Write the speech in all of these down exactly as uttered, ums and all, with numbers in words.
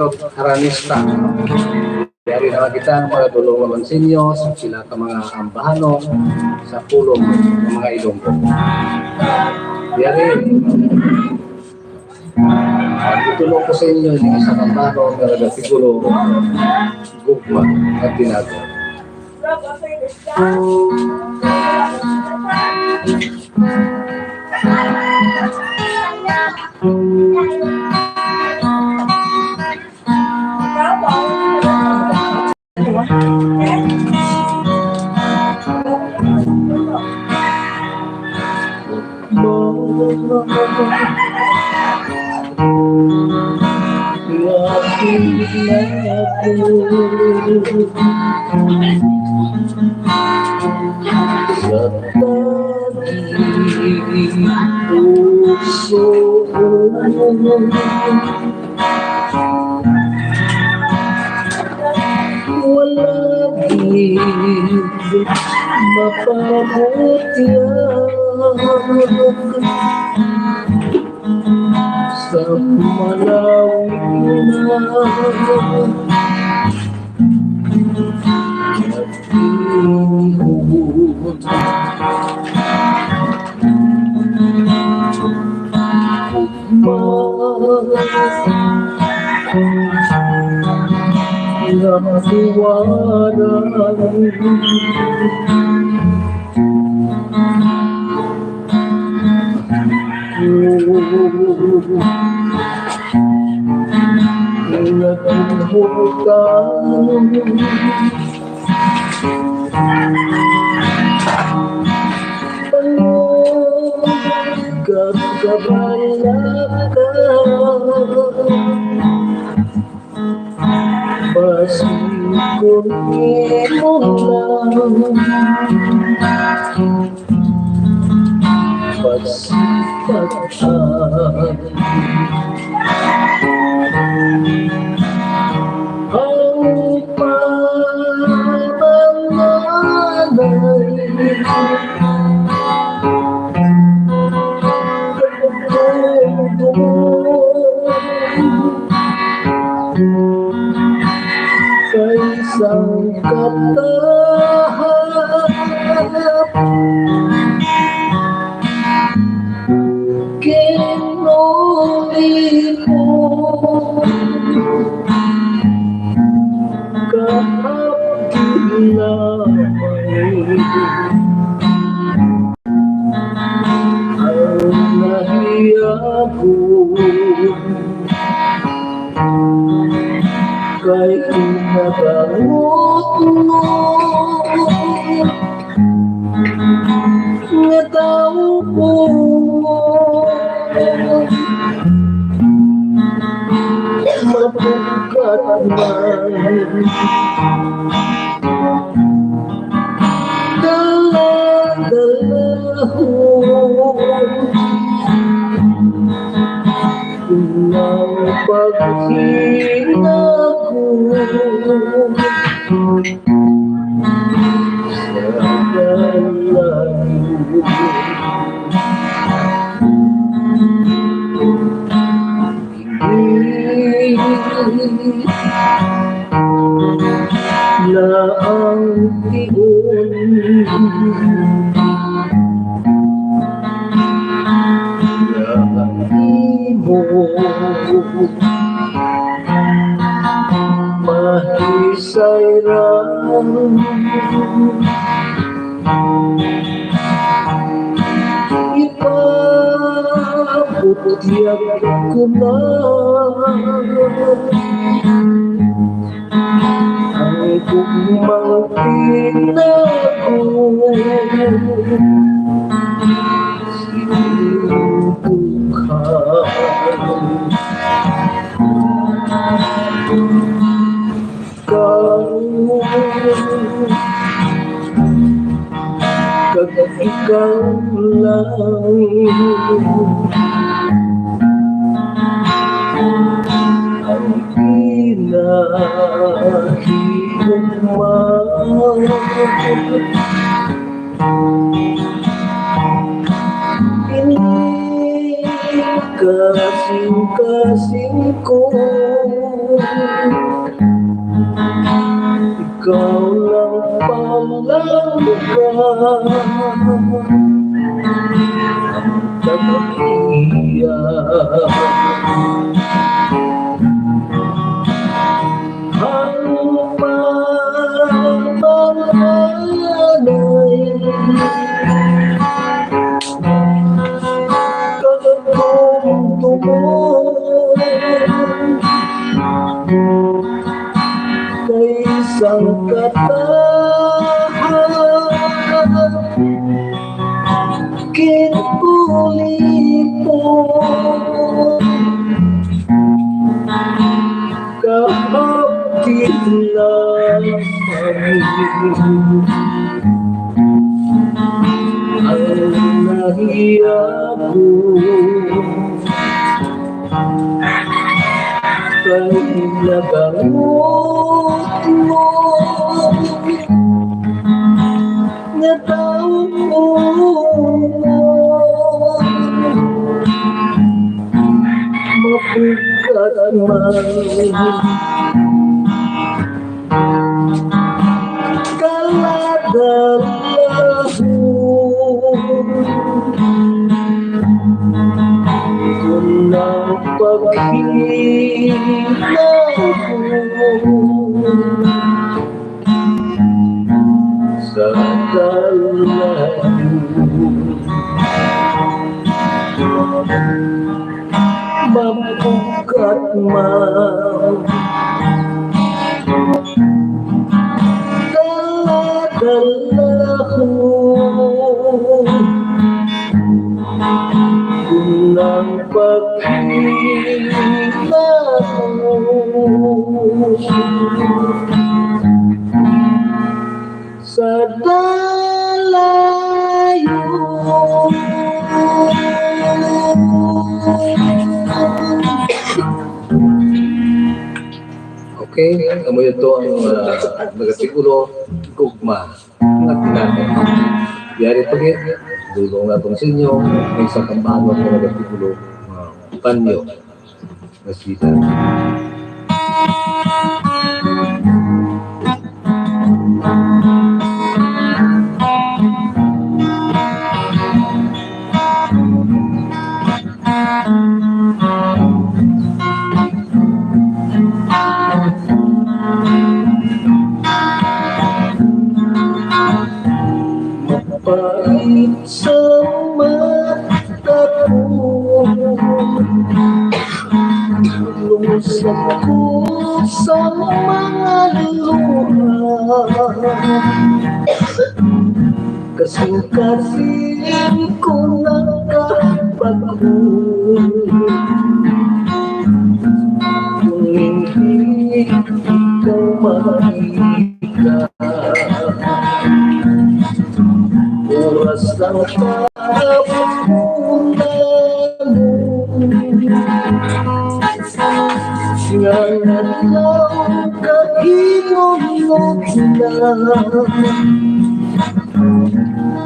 Aranista. Yari na kita ang mga dulong nga Mansinyos, sila ka mga ambahanon sa pulong ng mga Ilonggo. Yari, ang itulong ko sa inyo, hindi sa kampano, talaga siguro, gugma at tinago. Wala gid mapamutya sa malawig na Ang tagiya. Ang pamalanay. Katumtumon. Kay sang katahan, kinulipon, kahapit na ang nahiya ko. Kay nagamot mo nga tawo ko, mabugat man. Kaladalaho. Kung ang paghinaw ko sa kalayo. Mabugat man. Dala-dala ko. Kung ang pagkita ko sa dalayo. Okay, amo yun to ang, ah, nagatigulo, gugma, nga tinapos. Yari pa gid, dulong natin sa inyo, may isang kambanon nga nagatigulo, ah, panyo. Nasita. Mapait sa mata ko. Lungsad ko sa mga luha. Kasing-kasing ko nagkapagod. Kung hindi ikaw makita, oras ang kahapunan nga nadlaw kahinumdom na.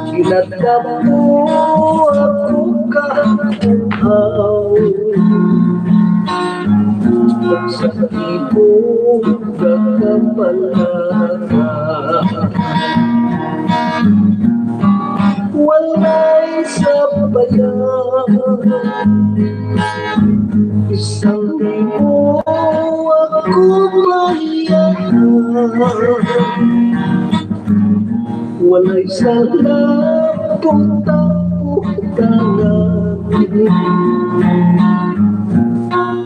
Ginatapo ako kabuhaw. Sa imo pagkapalaka, walay sabayan. Isang libo ako mahiyahan. Walay sala pagtaputangan.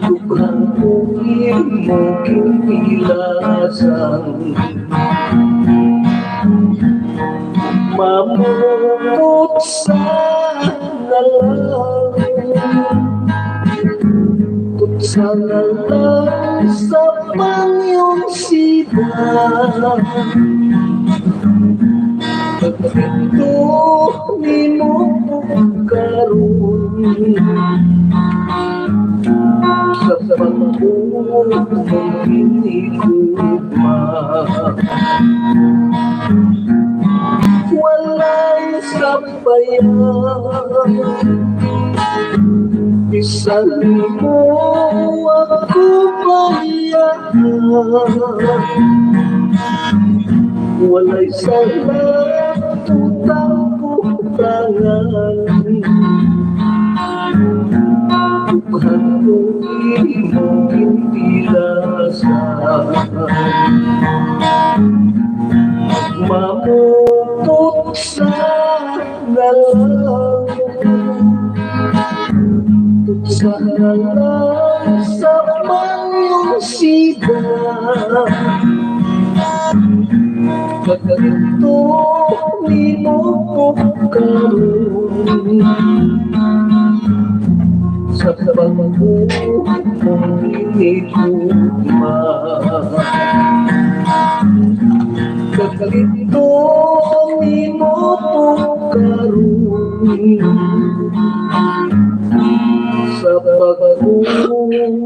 Dugang ko imo ginilasan. Mamupot sa ngalaw. Kutsa na lang sa panyong sida. Pagpinto nimo karon sa pagbuo mong hinigugma. Walay sabayan. Bisan mo ako pahiyahan, walay sala Tangan, dughan ko imong pintilasa. Mamupot sa na lang, tuksa na lang sa palusida. Pagkadto nimo ko karon, sa pagbuhat mong hinigugma. Pagkadto nimo ko karon, sa pagbuhat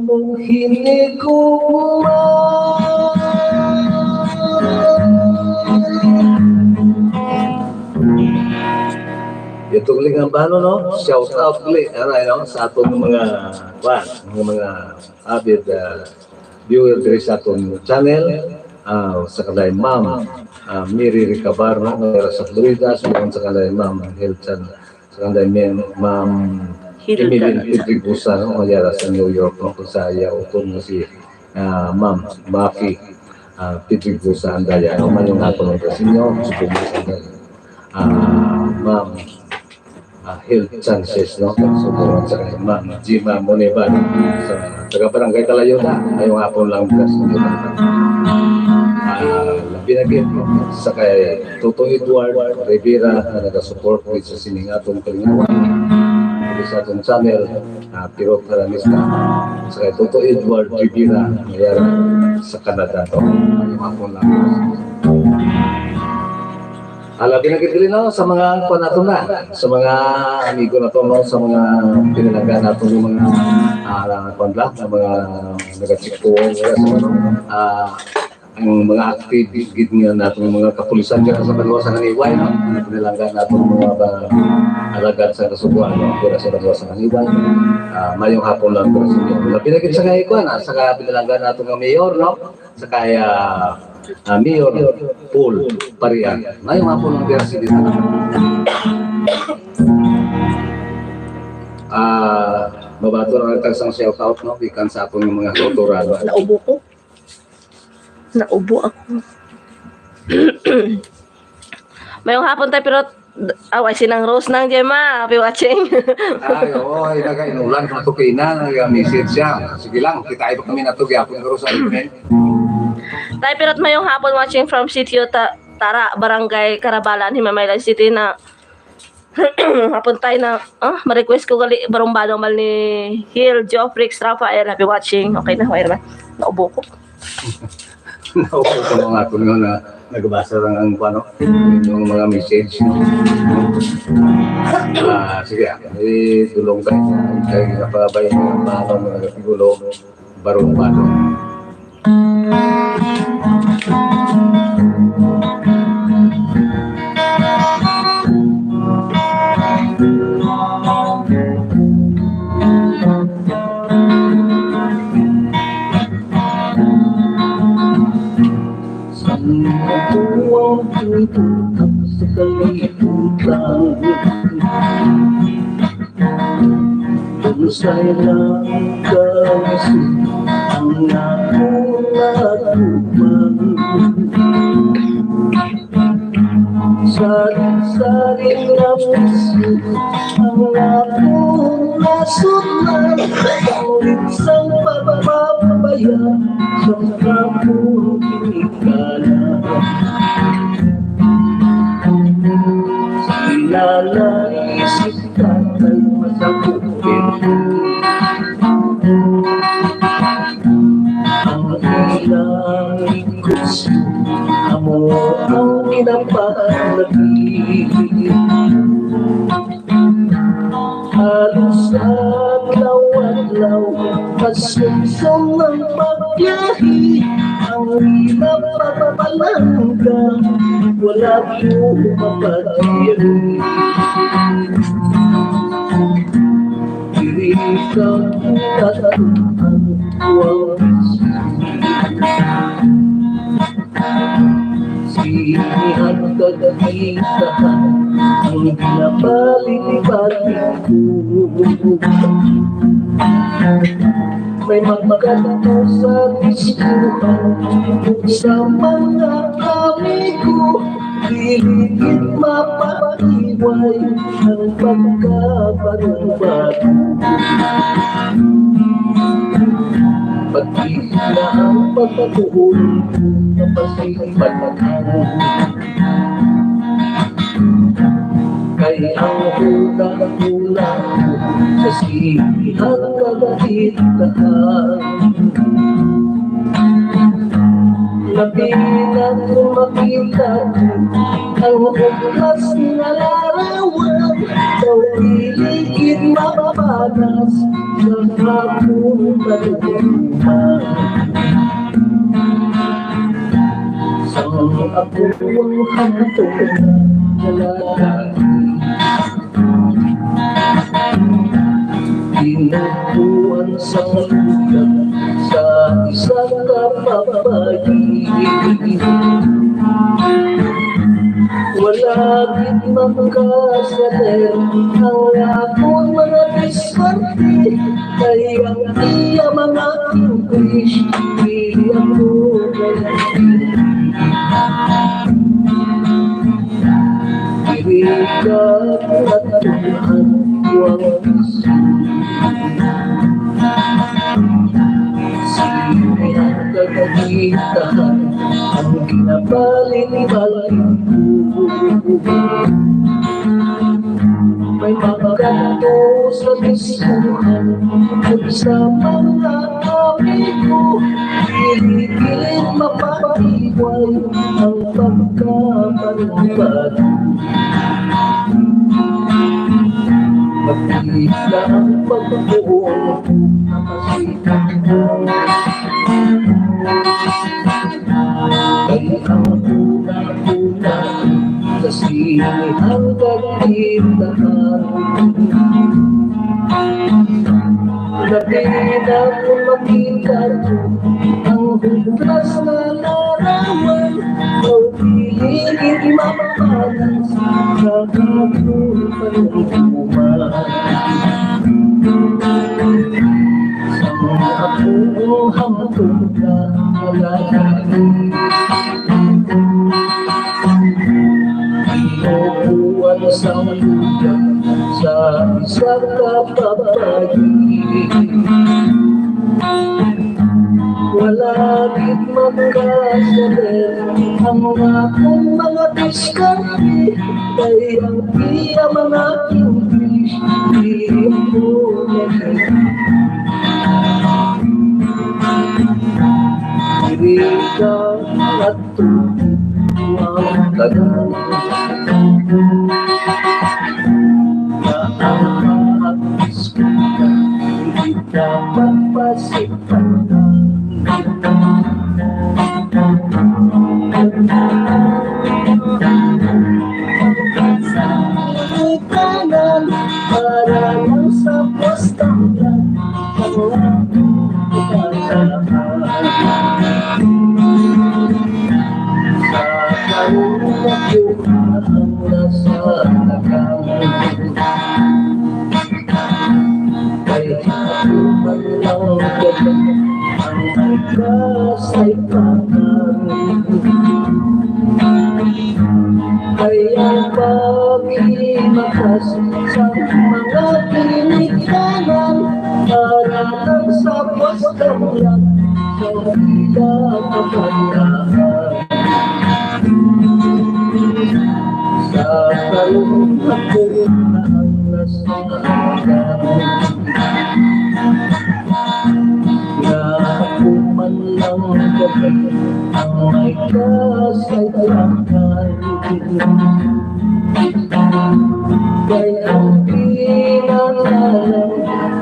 mong hinigugma. Itong lingang balo, no? Shout out uli, aray, no? Sa atong mga, kwan, mga, mga avid, ah, viewer diri sa atong channel, ah, sa kanday Ma'am, ah, Mary Recabar, no? Nga sa Florida, sa, sa kanday Ma'am Hilton, sa kanday Ma'am Hilton. Emeline Pedregosa, no? Nga yara sa New York, no? Kung sa iya utod nga si, ah, Ma'am Mafi, ah, Pedregosa Andaya, no? Mayong hapon lang sa inyo, susubo sa inyo. Ah, Ma'am, ah, Health Chances, no? Subo sa kay Ma'am Jima Monebal, sa taga Barangay Talayuda, mayong hapon lang sa inyo. Ah, labi na gid, no? Sa kay Toto Edward Rivera, nga nagasupport gid sa sining atong kalingawan, diri sa atong channel, ah, Pirot Aranista, sa kay Toto Edward Rivera, nga yara sa Canada, no? Mayong hapon lang. Ah, labi na gid diri, no, sa mga kuwan nato na, sa mga amigo nato, no, sa mga pinalangga nato, yung mga, ah, kuwan lang, sa mga nagachikuan, sa mga, ah, ang mga active gid nga natong mga kapulisan dira sa banwa sa Kaniway, no? Ang pinalangga natong mga ba-, alagad sa Kasubuan, no? Dira sa banwa sa Kaniway. Ah, mayong hapon lang po sa inyo. Labi na gid sa kay kuwan, ah, sa ka-, pinalangga nato nga mayor, no? Sa kay, ah, ah, Mayor Paul Parian. Mayong hapon lang dira sa inyo. Ah, mabato lang ang tagsang shout out, no? Gikan sa akong mga kautoran. Naubo ko. Naubo ako. Mayong hapon, Tay Pirot. Aw, ay, sinang Rose nang Gemma. Happy watching. Ay, oo, ay, nagainulan kung tukina, nag-message siya. Sige lang, kita iba kami na to, gyapon, Rose, ano, eh. Tay Pirot, mayong hapon, watching from Sitio Ta-, Tara, Barangay Carabalan, Himamaylan City na. Hapon tayo na, ah, ma-request ko gali, Barong Balong Mal ni Hill, Geoffrix, Rafael, happy watching. Okay na, wire ba? Naubo ko. Naubo ko mga ako nga na nagbasa lang ang, ano, yung mga message. Ah, sige, ah, eh, dulong tayo. Tayo na pala ba yung mga ano, mga katigulo? Barong-barong. Sa atuang pagbuhat sa kalibutan, unsay lang kalisod ang akong naatubang. Saring-saring nga presyo ang akong nasudlan, ulit sang pagpapabaya sa akong ginikanan. Si nanay, si tatay, masakupin. Ang ilang negosyo, amo ang ginapanagin. Halos adlaw-adlaw, kasumsum ang pagbiyahe, ang hirap at palangga, wala ko mapatiyahin. Diri sa katuan, wala. Sinihan kag kita, Ang ginabalik-balik ko. May magkadto sa diskuhan sa mga amigo, dili gid mapaiway ang pagkabarubago. Pati na ang pagkatuon, kapasipan. Kay ang hula-hula sa sining kagamitan, labi na kung makita ang huklas nga larawan, daw dili gid mapanas sa akong kaluguran. Sa akong hantong kalagay, tinutuan sa lugar sa isa ka babayi. Wala gid makasaler ang akon mga diskarte, kay ang iya mga English, dili ako nag-, dili ka natuhan ko ang Sini ang kagamitan, ang ginabalik-balik ko. May mga kanto sa diskuhan sa mga amigo, dili gid mapaiway ang pagkabalbad. Magkita ang pagtuon. Kay ang una-una sa sini ang pagkita. Labi na kung makita ang huklas na larawan, o piligid mapapanas sa akong panumduman. Sa mga akong hangtod na kalagay, tinutuan sa lugar sa isa ka babayi. Wala gid makasaler ang akong mga diskarte, kay ang iya mga English, di ako nag-, diri ka at Ang tanan nga ang mga diskuta, hindi dapat pasipan. Sa tanan, para lang sa pastang lang. Kay ang paghimakas sa mga ginikanan, para lang sa pagkamlang sa ila kapayaan. Sa karon ako na ang nasaktan. Nga ako man lang gabay ang may kasaysayan. Kay ang pinangalan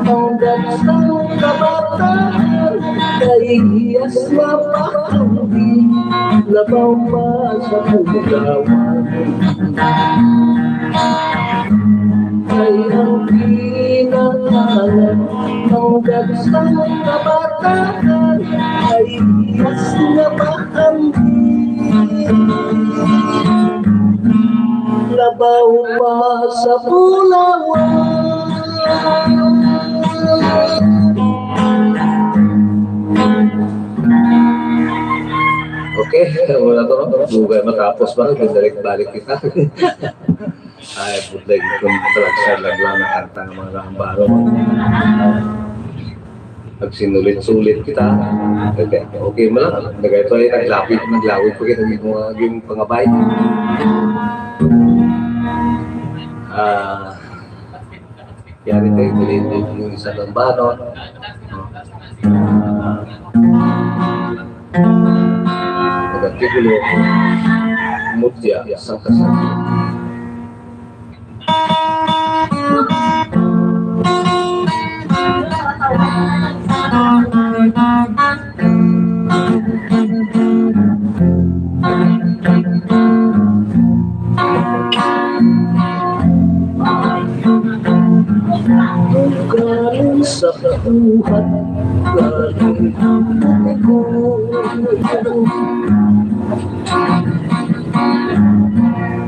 ang dagsang kabataan, kay hiyas nga pakundi, labaw pa sa pagkawan. Kay ang pinangalan ang dagsang kabataan, kay hiyas nga pakundi, labaw Paupa sa Bulawan. Okay, wala to. Dugay matapos ba? Balik-balik kita. Ay, putay, kung talaga sa lagla na kanta ng mga gambaro. Pag sinulit-sulit kita, okay, okay mo lang. Nagay to ay naglapit, naglawit pa kita ng mga yung pangabay. Ah, yari tayo, dili yung isa ng banon. Ah, Nagatibulo, mutya, sang kasal. Galing sa buhat, galing ko.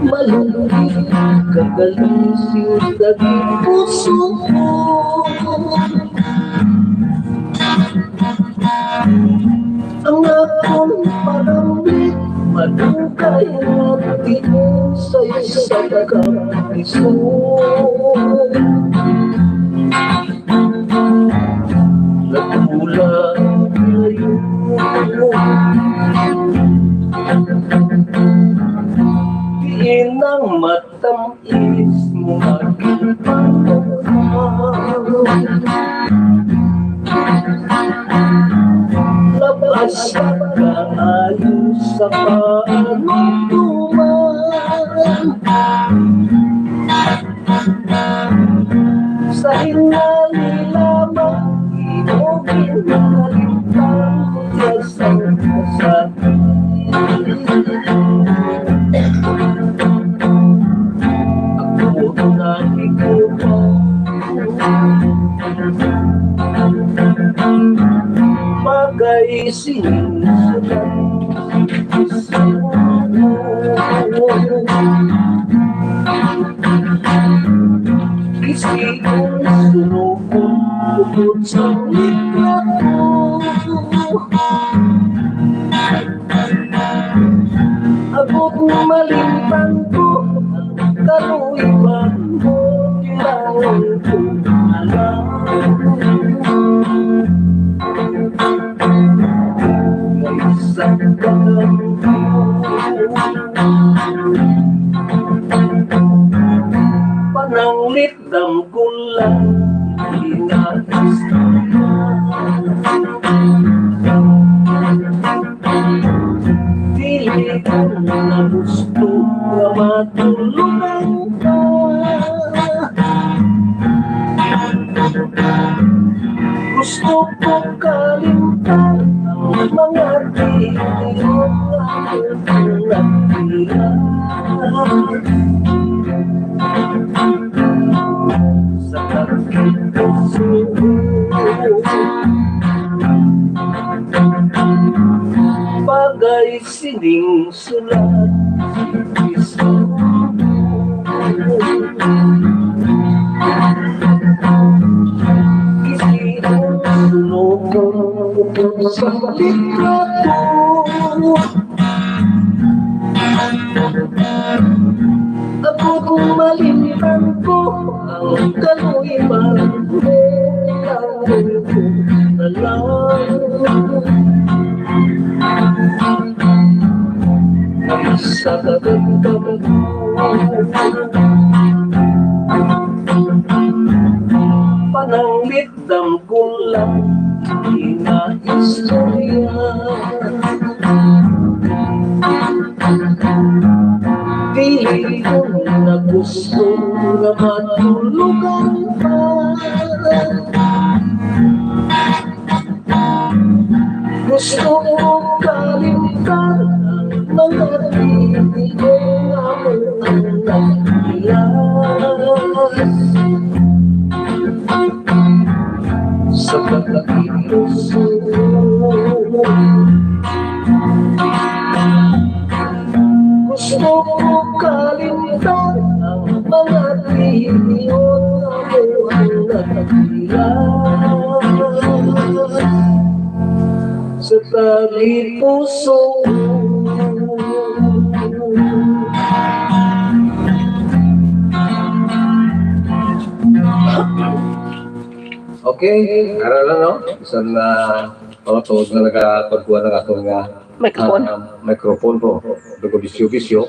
Malungkit, kagalising, daging puso ko. Ang akon panamit, madugay nga tinusa sa kapiso. Nagkulang layo. Diin ang mat- Tamis mo maging pangkukma. Labas ka kaayo sa panumduman. Sa hinali lamang, imo ginalimpang. Bagay sining sulat. Kisi kong sunugon, tungkol sa litrato. Abot nga malimpang ko, kaluy-an mo, kailangan ko alam. Sa pagkakita, pananglit damgulan, inaistorya. Dili ko na gusto nga matulugan ka. Gusto ko kalimtan ang mga tiyo nga akong nagdila. Sa pagkita sa bagay sining sulat. Kisi ang sunugon sa litrato. Ako kung malimtan ko ang kaluiman, ang ko na lang. Sa kagamdaman ko, pananglit damgulan, inaistorya. Dili ko na gusto nga matulugan pa. Gusto ko kalimtan ang mga tiyo nga akong nagpilas. Sa pagkakita sa gusto ko kalimtan Mga tinion amo ang nagdila sa tagipuso. Okay, ara lang, no? Bisan na, oh, tuod na nagakagwa ng aton nga, microphone. Ah, microphone ko. Dugo bisyo-bisyo.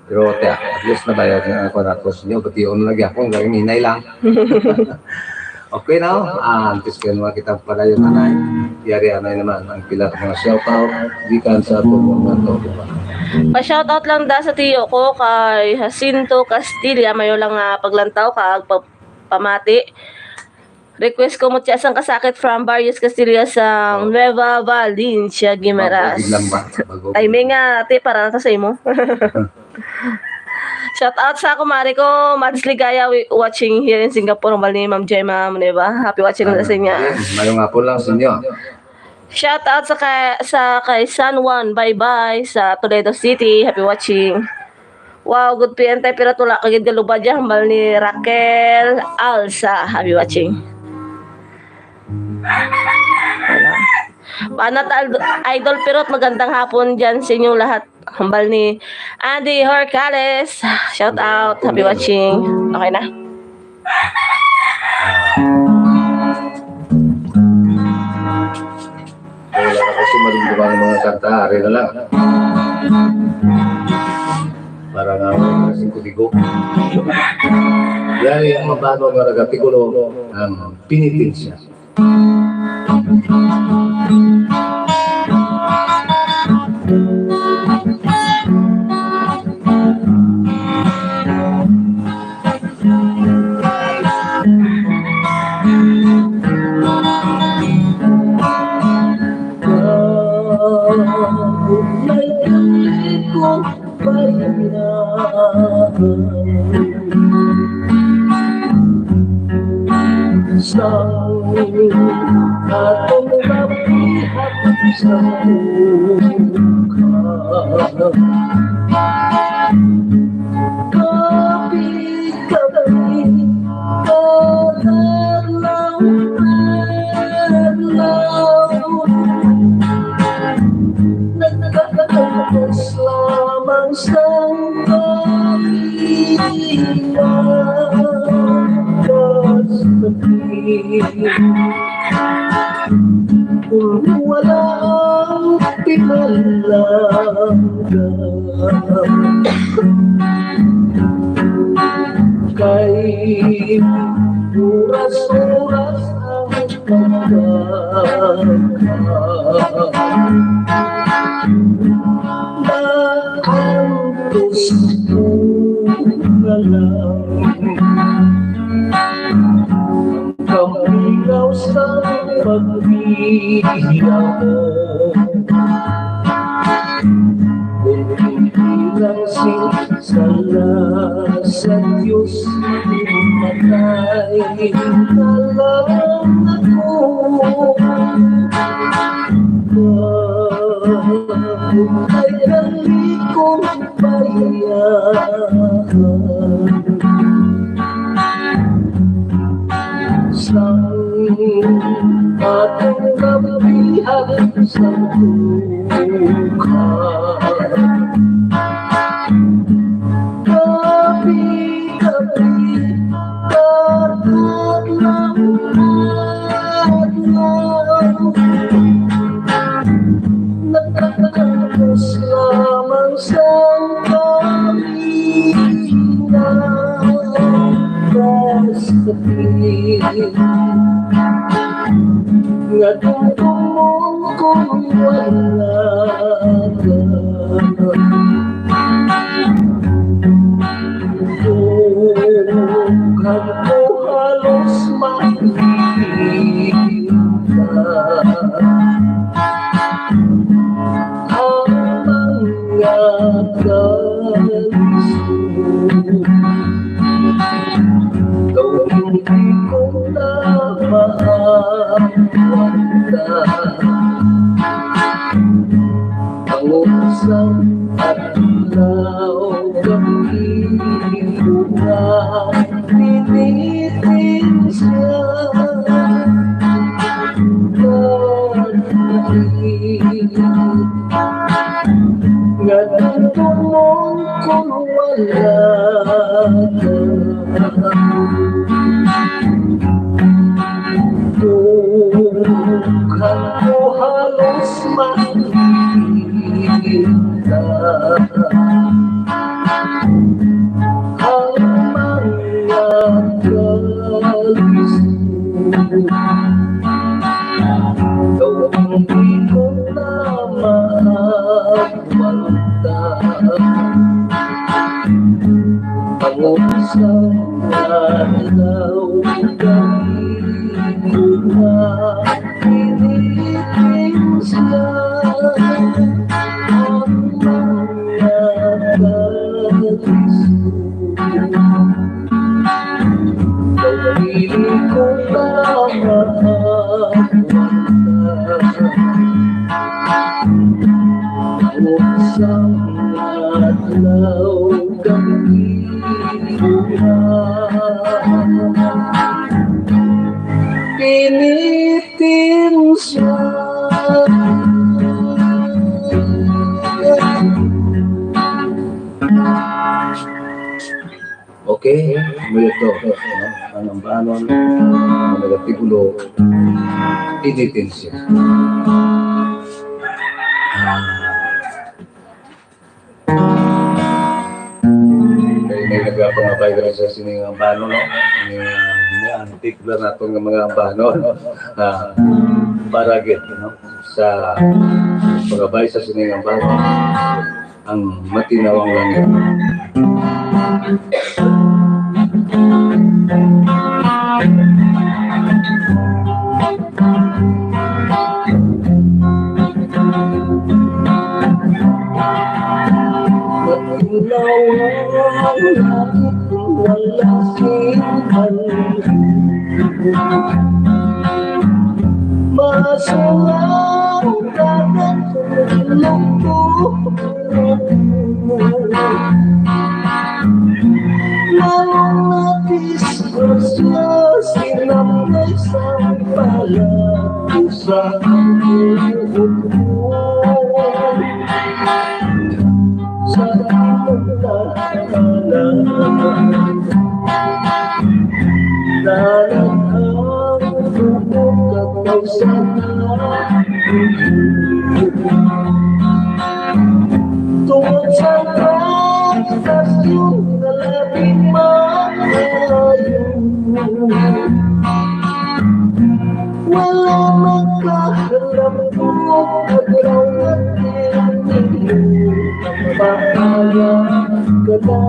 Pero, tiya, at least nabayad nga ako na to sa inyo. Bation lagi ako, ang galing hinay lang. Okay, now, ah, antes kayo naman kitang padayon, anay. Yari, anay naman, ang pila ka mga shoutout gikan sa aton mga to, di ba? Pa-shoutout lang da sa tiyo ko kay Jacinto Castilla, mayo lang nga paglantaw kag pag-, pamati. Request ko mo siya sang kasakit from Barrios Castilla sa, oh, Nueva Valencia, Guimaras. Bago, biglang ba? Bago. Timing nga, ate, para na to sa imo. Shout out sa kumare ko, Mads Ligaya, wi-, watching here in Singapore, hambal ni Ma'am Gemma Moneva. Happy watching na sa inyo. Ah, yes, mayong hapon lang sa inyo. Shout out sa kay, sa kay San Juan Baybay sa Toledo City. Happy watching. Wow, good P N tayo, pero tula ka gid galubad ya, hambal ni Raquel Alsa. Happy watching. Wala. Panat Al-, Idol Pirot, magandang hapon dyan sa inyong lahat. Hambal ni Andy Horcales. Shout out. Happy watching. Okay na. Kaya wala na ko sumaling dumang mga kanta, ari na lang. Para nga wala na sing kudigo. Yan yung mga bano nga nagatigulo ang penitensya. Sang atong mapihak sa dughan. Kapi-kapi, kadadlaw-adlaw, nagkakapos lamang sang kalingaw. Kung wala ang pinalangga, kay oras-oras ang pagkaka. Naantos ko na lang ang kamingaw sa pagbiya mo. Kung hindi lang sing sala sa Diyos, matay na lang ako. Kay kalikong bayaan sang atong kapihan sa dughan. Kapi-kapi, kadadlaw-adlaw, nagkakapos lamang sang kalingaw. Basta nga dumdumon kung wala ka. Dughan ko halos makita ang mga kalisod. Daw hindi ko na maawatan ang usang adlaw, gabi, buwan. Nga tumon kon wala ka. Dughan ko halos makita ang mga kalisod. Daw hindi ko na maagwanta. Ang usa nga adlaw, dali ko na pinitin siya. Ang mga kalisod. Daw dili ko na maagwanta. Usa nga adlaw, dali ko na pinitin siya. Okay, amo ito, no? Ang ambanon, ang nagatibulo, pinitin siya. Ah. Kay may nagapangabay diri sa sining ambanon, no? Ni, ni antik lang naton nga mga ambanon. Ah, para gid, no? Sa pagabay sa sining ambanon, ang matinawang langit. Matinaw ang langit, wala sing bangin. Masulang dagat, lungkot. Maong nadisgrasya, sinamnay sang balat, usa ang buot ko. Sa imong tahanan, dalan ang buot kag kausanan. Tungod sa gravitasion nga labing maayo, wala makahalambong adlaw nga tinilo. Ang bahaya ka na.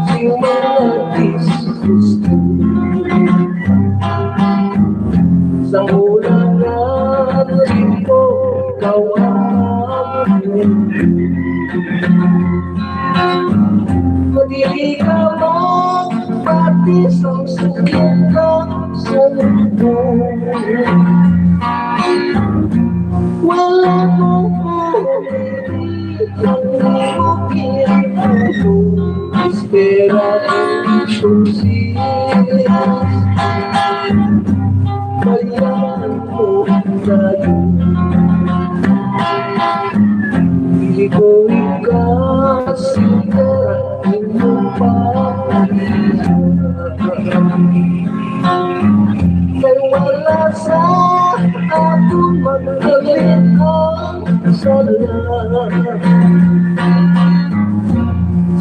Sing mga disgusto. Sang una nga rin ko, ikaw ang amon. Nga dili ka magpati sang suking kasundo. Wala mo ko Espera entonces, bayan mo tayo. Dili ko ikasinta imong pamilya. Kay wala sa akon magalit ang sala.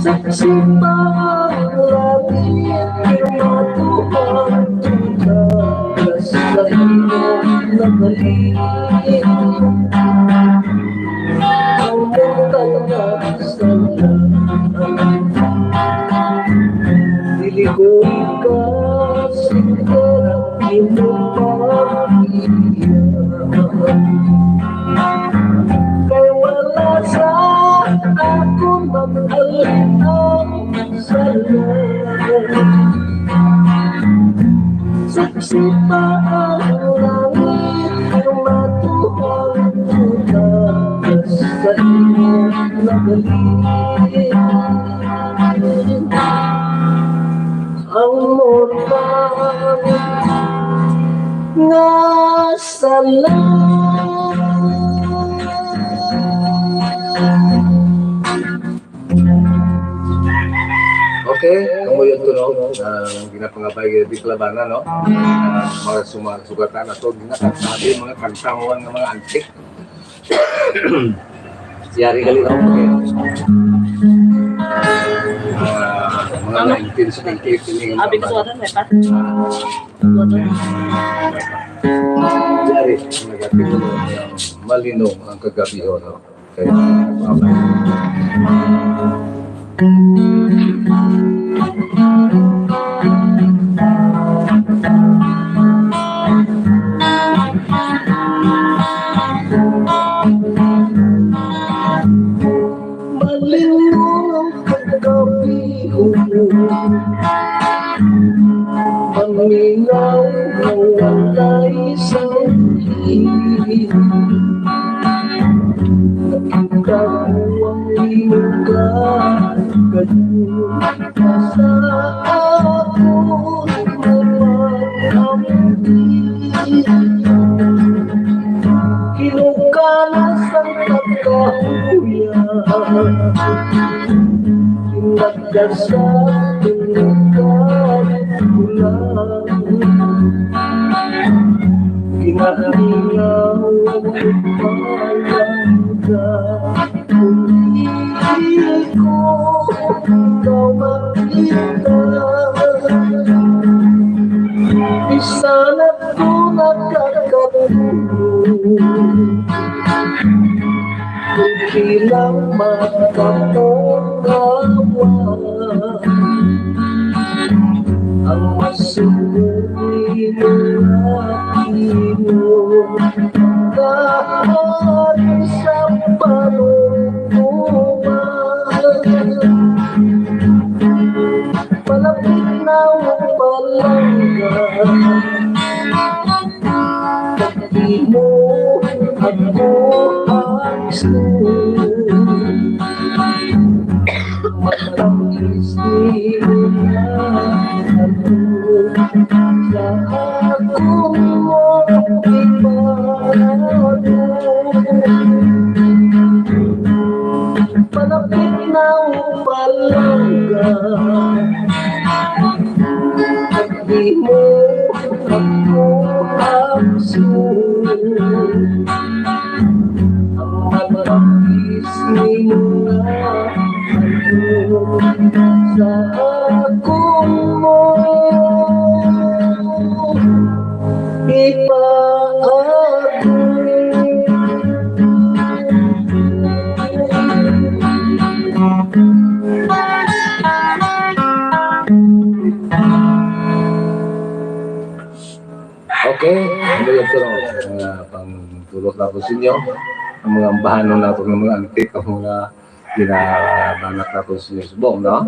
Saksi pa ang langit, matuhang tuta sa imong nagaling. Ang mental nga sala. Dili ko ikasinta imong pamilya. Kay wala sa akon magalit ang sala. Saksi pa ang langit, ang matuhang tuta sa imong nagaling. Nga sala. Okay, kamo yun to, no? Ang ginapangabay, di kalabana, no? Ah, mga suma-, sugatan na to, ginakanta, mga kanta mo nga mga antik. Yari gali na ako, okay. Ah, mga nineteen seventy-eight ini. Abi ko suwatan, may pa. Suwatan. Yari, malinaw ang kagabi, no? Kay, malinong kagabi, maminaw nga walay sanhi. Nakita ko ang imong kagayon sa akon mga kampi. Hinugana sang pagkahuya. Nagdasal, nagdasal, ginalingaw ko palangga. Kung di ko ikaw makita, di sana ko nakakatulog. Kung ilang mata mo rawa, ang masugot mo nga imo daan sa panugtuan. Palapit na ang palangga. Di mo ako hakso. Matamis nila ako sa akong mong ibabaw. Palapit na ang palangga. Di mo ako hakso. Ang matamis nimo nga sa akong mong ipaabot. Okay, ang mga ito, mga pangtulok na po sa inyo, ang mga ambahanon nato ng mga antik, ang mga ginabanat nato sa inyo subong, no?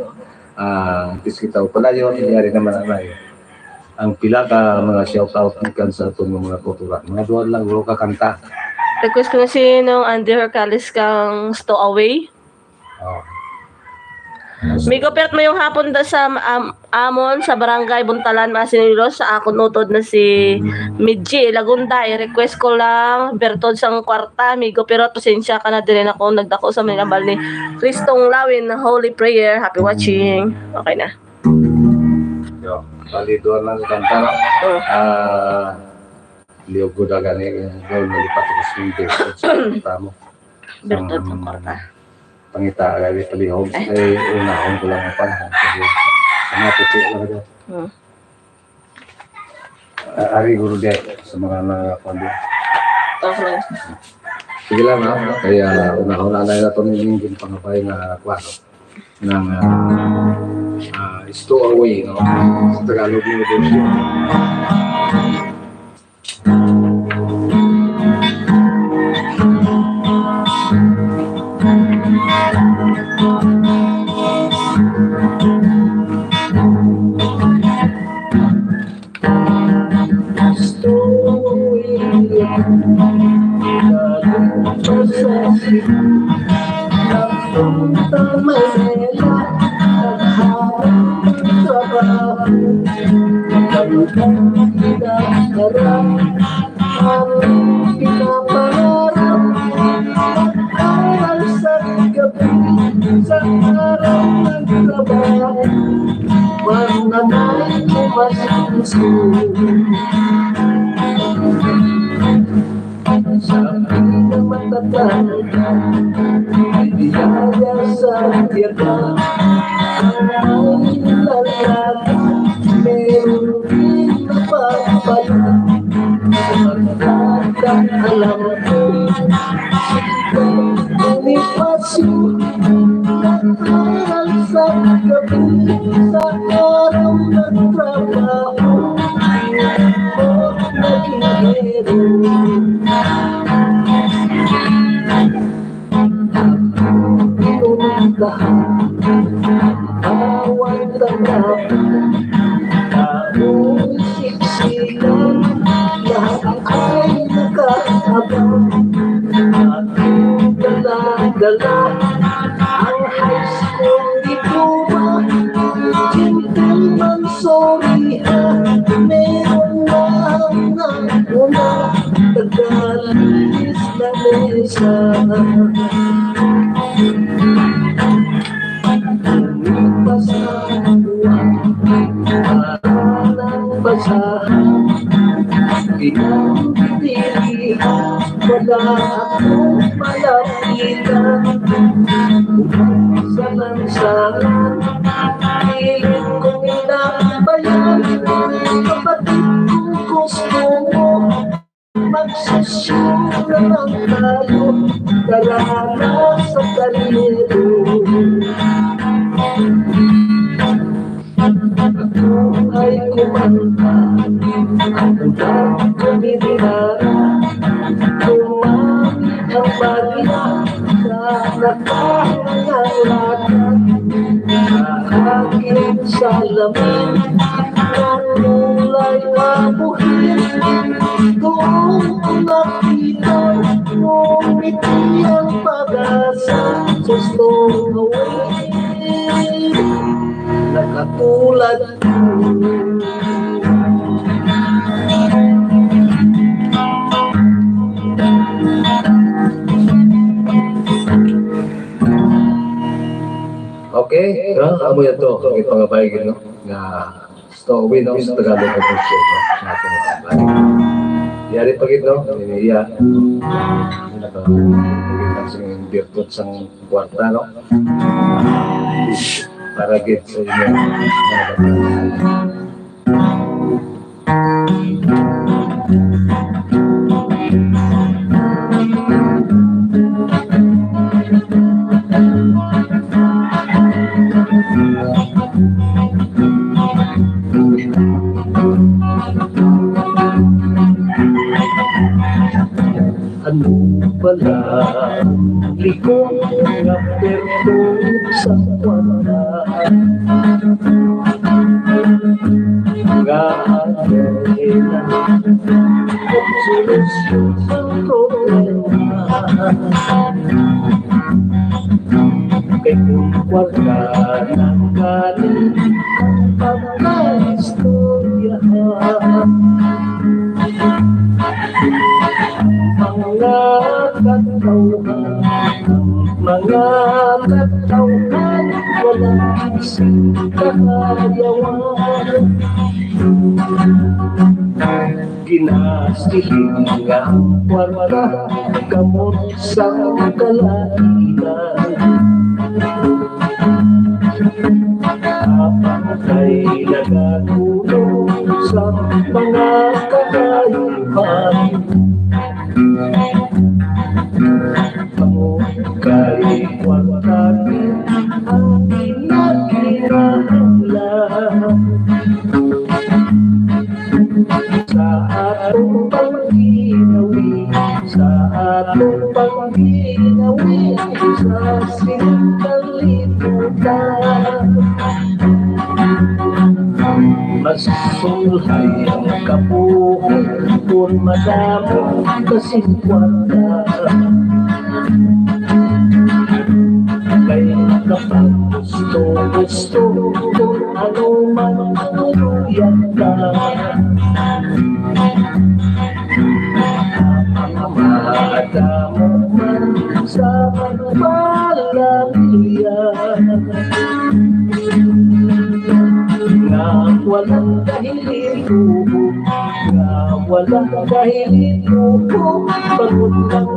Ah, antes kita upalayon, nangyari naman ang, ang pila ka mga shout out gikan sa atong mga kultura. Mga duha lang, duha ka kanta. Request ko na si Nong Andy Horcales kang Stow Away. Oh. Migo, pirot mayong hapon da sa am-, amon sa Barangay Buntalan, Masilos. Sa akon utod na si Midji Lagunda. I-request ko lang, bertod sang kwarta. Migo, pirot pasensya ka na, diri na ko nagdako sa may ambal ni Kristong Lawin na Holy Prayer. Happy watching. Okay na. Yo, bali, duha lang kanta, no? Oh. Ah, liog ko da gani, eh, daw nalipat ko sa hindi. Sa tamo. Bertod sang kwarta. Pangita, gani palihog. Eh. Ay, unahon ko lang ang panahon. Sige. Sa mga puti lang ito. Hmm. Ah, ari, guro, di. Sa mga, mga kuwan, di. Okay. Sige lang, ha? Kaya unahon na lang ito ni Linggin Pangabay nga kuwan, no? Ng, ah, ah, Stow Away, no? Sa Tagalog, yung version. Pinapangarap, ang pinapangarap, aral sa gabi, sa araw ng trabaho, mananay ko mas gusto. Sa pinakamatatanda, may biyaya sa tiyaga. Ang may nilalata, meron din napapala. Sa pagkakaalam ko, Bonifacio, nag-aral sa gabi, sa araw nagtrabaho, o naging hero. Pinuntahan, bawat tanap, tao'y siksikan, lahat ay nakaabang. Aking dala-dala ang high school diploma. Gentleman, sorry ha, meron na ang una, tagalinis na mesa. Lumipas ang buwan, para ng basahan, pinagpipilihan, wala akong malapitan. Umalis sa lansangan, pilit kong inabayan, kapatid kong gusto mo, magsosyo na lang tayo, tara na sa kaldero. Ako ay kumanta, ang ulan kumirinara, tumangin ang barya sa nakahangang lagat. Sa aking salamin, ang kulay mabuhin, doon ko nakita, ngumiti ang pag-asa sa snow away. Nakatulad ko. Okay, no? Amo yan to. Ang ipangabay, no? Nga story, no? Sa Tagalog version, no? Sa ating mga balik. Yari pa gid, no? Iya. Ano to? Ang virtud sang kwarta, no? Para gid sa inyo. Ano bala ang likod nga pertong sa kwarta? Nga adunay na solusyon sa problema. Kay kung kwarta na gani ang pagkaistoryahan, mga katawhan, mga katawhan, wala sing kahayawan. Ginasiling nga ang kwarta kamot sa kalainan. Apang kay nagatulong sa mga kahayupan. Kamot kay kwarta ang ginakinahanglan. Sa atong pangginawi, sa atong pangginawi, sa sining kalibutan. Mas sulhay ang kabuhi kon madamo ka sing kwarta. Kay kapag gusto, gusto, kon ano man ang luyan ka. Kadamo man sa pagpalamiya nga walang kahilito, nga walang kahilito, bangod lang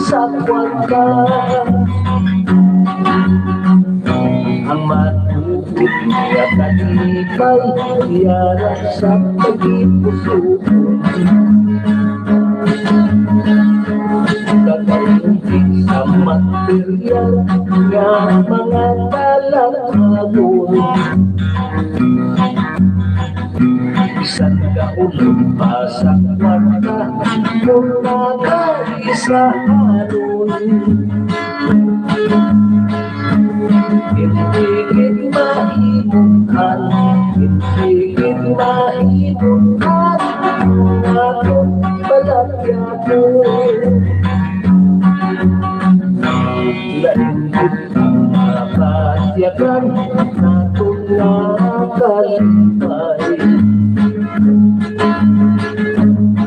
sa kwarta. Ang matuod nga kalipay, yara sa paghipusuon. Kag ang sa material nga mga talagmabon. Bisan kaulog pa sa kwarta, kung nakaisahanon. Hindi gid mahimutan, hindi gid mahimutan, kung akong palagyagon. Lain gid ang mapasyakan naton nga kalipay.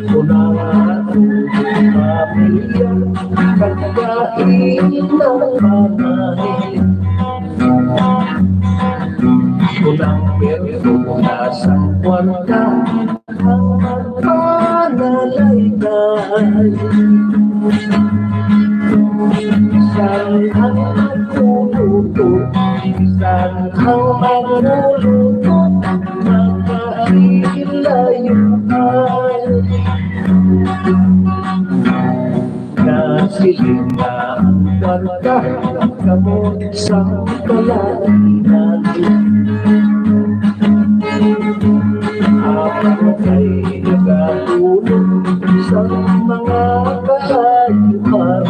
Kung ang aton pamilya, pagkain ng panay. Kung ang persona sa kwarta, ang magpanalayday. Bisan ang magluluto, bisan ang magluluto, magkahilayo ay. Nasiling na ang kwarta, kamo sa kalainan. Apan kay nagatulog sa mga kaayuhan.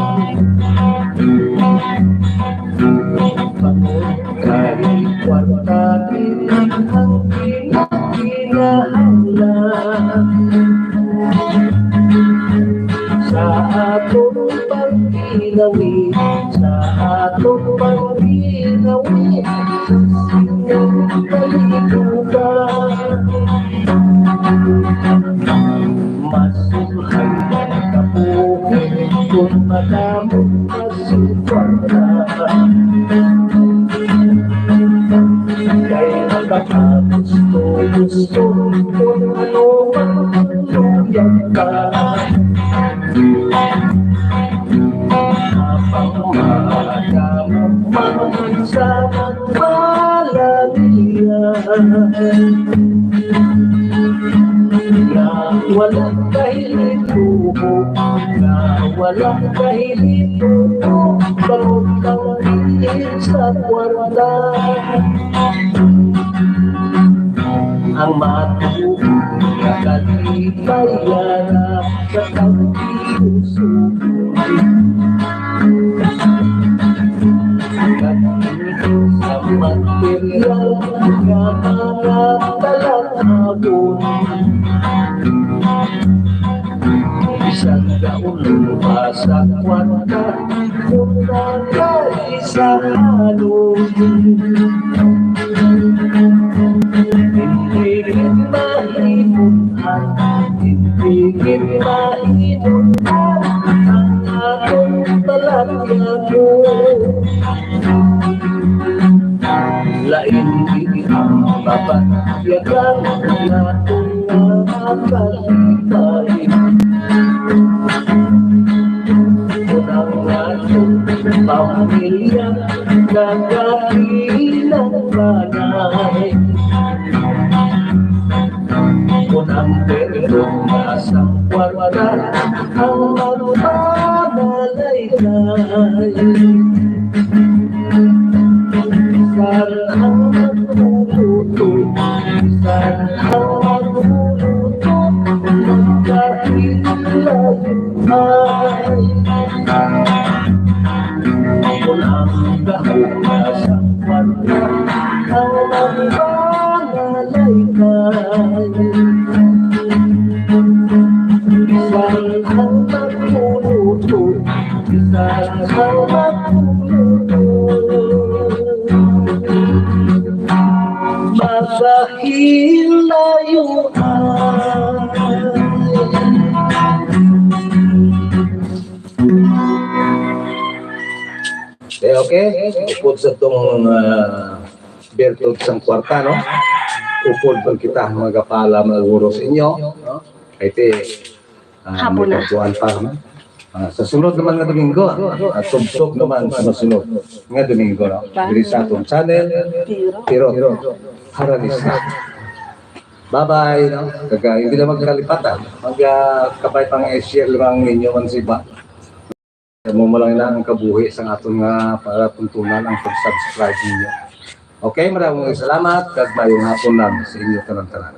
Bangod kay kwarta gid ang ginakinahanglan. Sa aton pagkinawi, sa aton pagkinawi, sa sining kalibutan. Mas sulhay ang kabuhi kung madamo pa sing kwarta. Kay ang pagkagusto-gusto kung ano man ang luyag ka. Mapangmadamo man sa pagpalamiya. Nga walang kahilito, nga walang kahilito, bangod lang diin sa kwarta. Ang matuod nga kalipay, yara sa paghipusuon. Sa material nga mga talagmabon. Bisan kaulog pa sa kwarta, kung nakaisahanon. Hindi gid mahimo Hindi gid mahimo ang akong palagyagon. Lain gid ang mapatyagan naton nga kalipay. Kung ang aton pamilya nagakinang panay. Kung ang perdon nga sang kwarta ang magpanalayday. Bisan ang magluluto, bisan ang magluluto, magkahilayo ay. Kung ang gahom nga sang kwarta ang magpanalayday. Bisan ang magluto, bisan ang magluto, masahilayo ay. Okay, okay. Upod sa tong ah, birtud sang kwarta, no? Upod man kita magapala maguro sa inyo, no? Kay ti ah, Hapon may na. Pagkuhan pa, no? Ah, sa sunod naman nga Domingo, ah, tubtob naman sa masunod nga Domingo, no? Diri sa atong channel, Tiro. Tiro Haranista. Bye-bye, no? Kag ah, hindi lang magkalipatan. Mag ah, kabay pang i-share lang ninyo man si ba. Mo mo lang na ang kabuhi sa aton nga para tuntunan ang pag-subscribe ninyo. Okay, maraming salamat kag mayong hapon lang sa inyo tanan-tanan.